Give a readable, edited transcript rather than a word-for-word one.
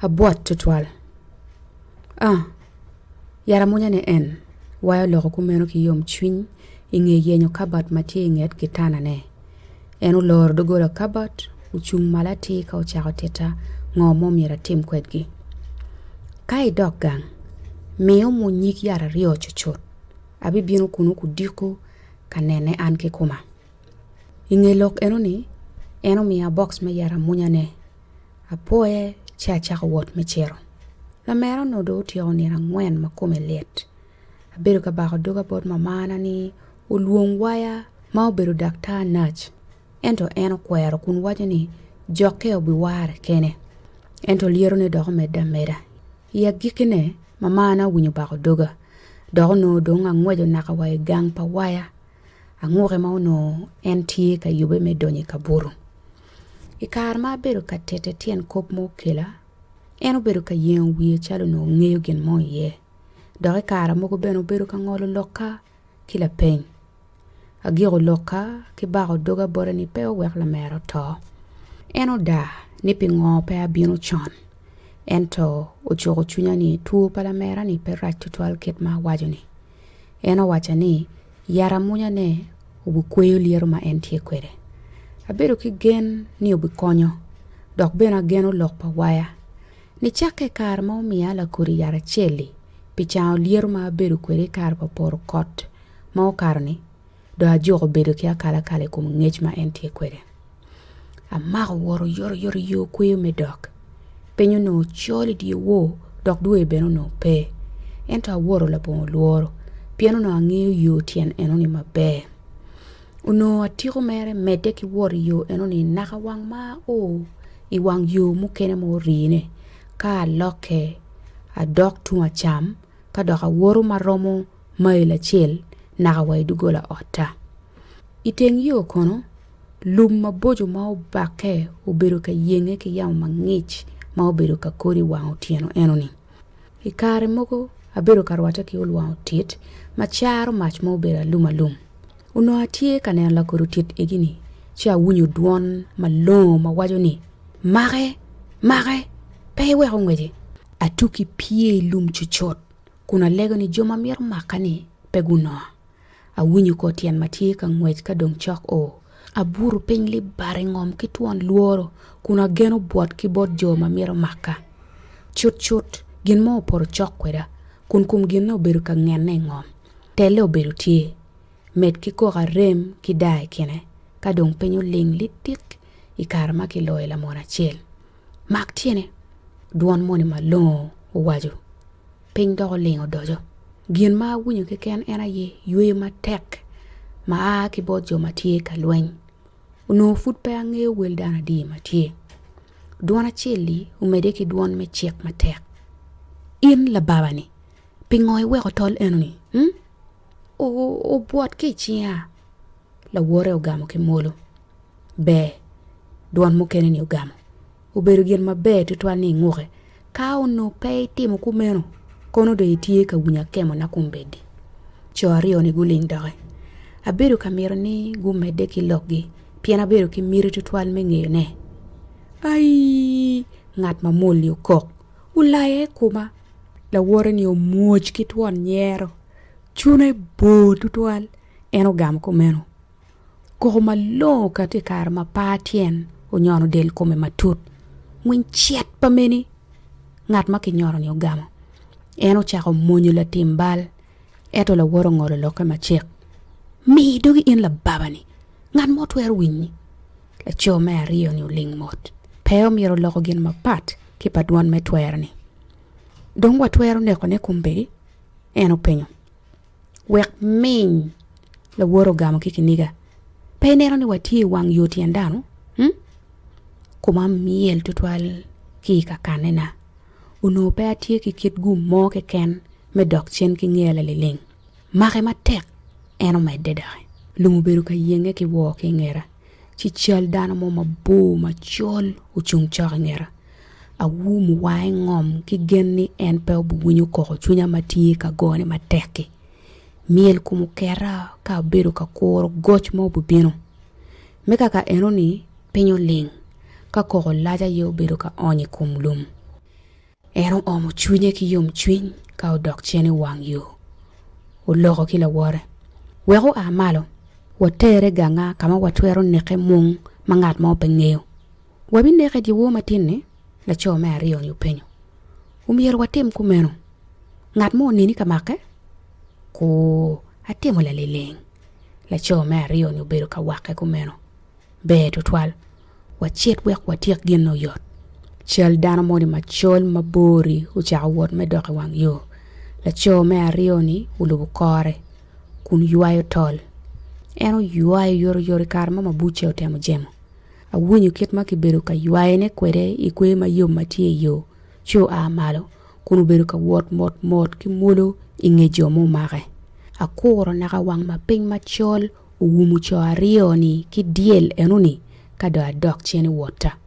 Abwot tutwal. Ah, yat amunya-ni en, Waya oloko kumeno ki yomcwiny i nge yenyo kabat ma tye i nget kitandane. En oloro doggola kabat, ocung malo atir ka ocako tita ngo ma omyero atim kwedgi. Ka idok gang, mi omuny nyig yat aryo cucut. Abibino kunu kudiko ka nene an kikoma. I nge lok enoni, en omiya box me yat amunyane. Apwoye ci acako wot me cito. Lamera onongo dong otyeko nino angwen ma kome lit. Abedo ka bako doga bot mamana ni olwong waya ma obedo daktar nac, ento en okwero kun waco ni jokke obiware kene. Ento lyetone dok omedde ameda. I agikkine, mamana owinyo bako doga, dok onongo dong angweco naka wa i gang pa waya anguke ma onongo en tye ka yubbe me donyo i kabuto. I kare ma abedo ka tite tyen kop ma okela, en obedo ka yengo wiye calo onongo ngeyo gin mo iye, dok i kare mogo bene obedo ka ngolo lokka ki lapeny. Agiko lokka ki bako doga bote ni pe owek lamera oto. En oda ni pingo pe abino con, ento ocuko cwinya ni two pa lamera-ni pe rac tutwal kit ma awaco-ni. En owacca ni yat amunyane obikweyo lyeto ma en tye kwede. Abedo ki gen ni obikonyo, dok bene ageno lok pa waya. Nicakke i kare ma omiya lakodi yat acel-li pi cango lyeto ma abedo kwede i kare pa poto kot ma okato-ni, dong ajuko bedo ki akalakala i kom ngec ma en tye kwede. Amako wot oyotoyot i yo kweyo me dok. Piny onongo col i dyewor dok dwe bene onongo pe. Ento awoto labongo lworo pien onongo angeyo yo tyen enoni maber. Onongo atiko mere medde ki wot i yo enoni naka wang ma ao i wang yo mukene ma orine ka alokke adok tung acam ka dok awoto ma romo mail acel naka wa i doggola otta. I teng yo kono, lum maboco ma obakke obedo ka yenge ki yamo mangic ma obedo ka kodo i wang otyeno enoni. I kare mogo, abedo ka rwatte ki olwang otit ma caro mac ma obedo alum alum. Onongo atye ka neno lakodi otit egi-ni ci awinyo dwon malongo ma waco ni, Make! Make! Pe iwek ongweci! Atuki pye i lum cucut kun alego ni jo ma mito maka-ni pe gunonga. Awinyo kor tyen ma tye ka ngwec ka dong cok o. Abuto piny libar i ngom ki twon lworo kun ageno bwot ki bot jo ma mito maka. Cutcut, gin mo opoto cok kweda, kun kom ginne obedo ka ngenne i ngom. Telle obedo tye. Med ki koko arem ki daa i kine, ka dong piny oling litik i kare ma kiloyo lamon acel. Mak tyene! Dwon moni malongo owaco. Piny dok oling odoco. Gin ma awinyo keken en aye yweyo matek ma a ki bot jo ma tye ka lweny. Onongo pud pe angeyo wel dano adi ma tye. Dwon acel-li omedde ki dwon me cik matek. In lababa-ni, pingo iweko tol enoni? Hmm? Obwot ki i cinga, lawote ogamo ki mwolo. Ber, dwon mukene-ni ogamo. Obedo gin maber tutwal ni inguke. Ka onongo pe itimo kumeno, kono dong itye ka winyo akemona kombeddi. Co aryo-ni guling doki. Abedo ka mito ni gumedde ki lokgi pien abedo ki miti tutwal me ngeyone. Aii! Ngat ma mwol-li okok. Wulaya i koma! Lawote-ni omwoc ki twon nyero. Cune bor tutwal, en ogamo kumeno. Koko malongo okati i kare ma par tyen onyono del kome matut. Ngwiny cet pa meni! Ngat ma kinyono-ni ogamo. En ocako mwonyo latim bal, ento lawote ongolo lokke macek. Mi dogi in lababa-ni! Ngat mo twero winyi? Laco me aryo-ni oling mot. Pe omyero oloko gin mapat ki pa dwon me twero-ni. Dong watwero nekone kombeddi? En openyo. Wek miny! Lawote ogamo ki kiniga. Pe ineno ni watye i wang yo tyen dano? Hmm? Koma myel tutwal ki i kakannena. Onongo pe atye ki kit gum mo keken me dok cen ki ngeya laliling. Make matek, en omedde doki. Lum obedo ka yenge ki woo ki i ngeta, ci cal dano mo mabor macol ocung cok i ngeta. Awumo wange ngom ki gen ni en pe obiwinyo koko cwinya ma tye ka gone matek-ki. Myel kom oketa ka abedo ka kuro goc ma obibino. Me kaka enoni, piny oling, ka koko lac aye obedo ka ony i kom lum. En oomo cwinye ki yomcwiny ka odok cen i wang yo. Oloko ki lawote, Wek oa malo, watere ganga ka ma watwero neke mung ma ngat mo pe ngeyo. Wabineke i dyewor matin-ni? Laco me aryo-ni openyo. Omyero watim kumeno. Ngat mo oneni ka make? Kur, atimo lalileng. Laco me aryo-ni obedo ka wakke kumeno. Ber tutwal, wacit wek watyek gin oyot. Cal dano moni macol mabor-ri ocako wot me dok i wang yo. Laco me aryo-ni olubo kore kun ywayo tol. En oywayo oyotoyot i kare ma mabucce otemo jemo. Awinyo kit ma kibedo ka ywayone kwede i kwer mayom ma tye i yo, ci oa malo kun obedo ka wot motmot ki mwolo i nge jo mumake. Akuro naka wang ma piny macol oumo co aryo-ni ki dyel enoni ka dong adok cen i wotta.